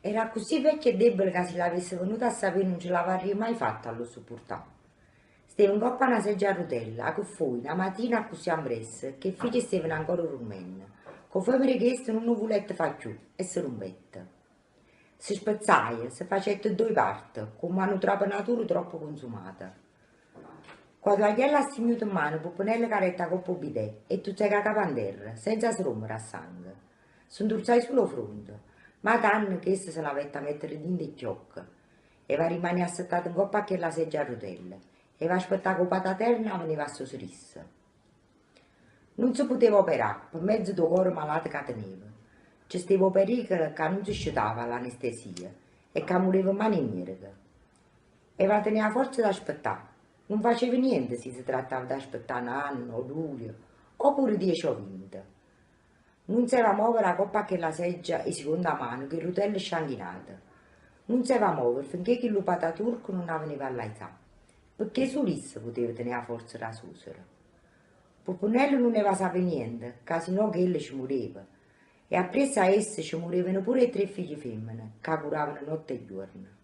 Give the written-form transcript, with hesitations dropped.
Era accussì vecchio e debole ca si l'avesse venuto a sapé nun ce l'avarria mai fatta a lo suppurtà. Steva 'ncopp' a na seggia a rutella, 'a che fuje, na matina accussì ambressa, che 'e figlie stevano ancora durmenno, ca 'o femore 'e chesta nun 'o vulette fà cchiù e se rumpette. Se spezzaje, se facette ddoje parte, comm' a nu trapanaturo troppo cunzumato. Cu 'a tuagliella astignuta 'mmano, Puppenella cadette 'a copp' 'o bidè e tuzzaje cu 'a capa 'nterra, senza se rompere a sanghe. Se 'nturzaje sulo 'o fronte, ma tanno chesta se l'avette 'a mettere dint' 'e chiocche. Eva rimmanè assettato 'ncopp' a chella seggia a rutelle, eva aspettà ca 'o Pataterno 'a veneva a sosere isso. Nun se puteva operà pe mezzo d' 'o core malato ca teneva. Ce steva 'o pericolo ca nun se scetava 'a l'anestesia e ca mureva 'mmano 'e miereche. Eva tenè 'a forza d'aspettà. Nun faceva niente si se trattava d'aspettà n'anno o duje o pure diece o 20. Nun s'eva movere 'a copp' a chella seggia 'e siconda mano cu 'e rutelle scianghinate. Nun s'eva movere finché chillu pataturco nun 'a veneva a l'aizà, pecché sulo isso puteva tenè 'a forza d' 'a sosere. Puppunella nun eva sapè niente, ca si no chella ce mureva. E appriesso a essa ce murevano pure 'e tre figlie femmene ca curavano notte e juorno.